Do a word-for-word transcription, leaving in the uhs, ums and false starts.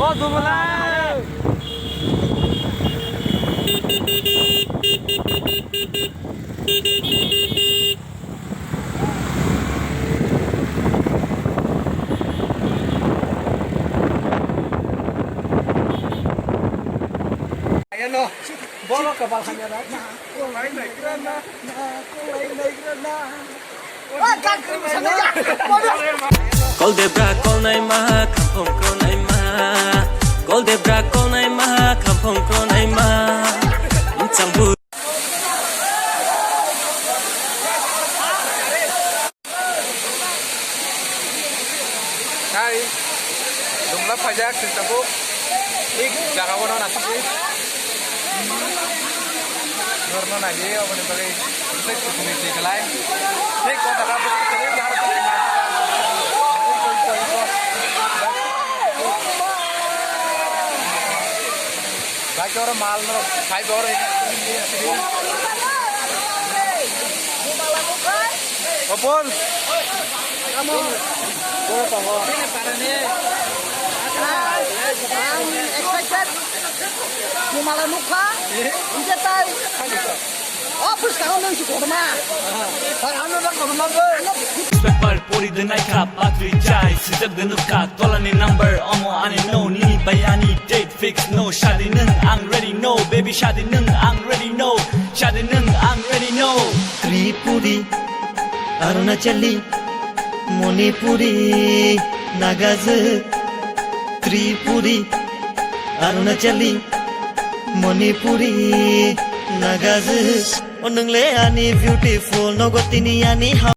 O Jumala. Ayano, bolo kabal hanya na. Kol debra kol naima, khaphang kol naima. Kol debra kol naima, khaphang kol naima. Changbu. Hai, Dumla phaijak, sing tabuk. Thik jaga o no naisingdi. Norno naiwi, oboni bagwi bwswk kuthumwi twi kwlai. Thik o jaga bwswk kwlai, jaga bwswk kwlai. Bike oro mal no, five oro. Opor. Ang excited. Jumala nukha. Hingke tai. O bwskango nwng si kotorma. Ang ano da kotorma bo. Pepper pori de naikha, patri chai, sijak de nukha, tola ni number, omo ani no, nini bai ani date fix no, shadi nwng ang ready no, baby shadi nwng ang ready no, shadi nwng ang ready no. Tripuri, Arunachali, Manipuri, Nagajuk, Tripuri, Arunachali, Manipuri, Nagajuk. O nwng le ani beautiful, nogo tini ani ha-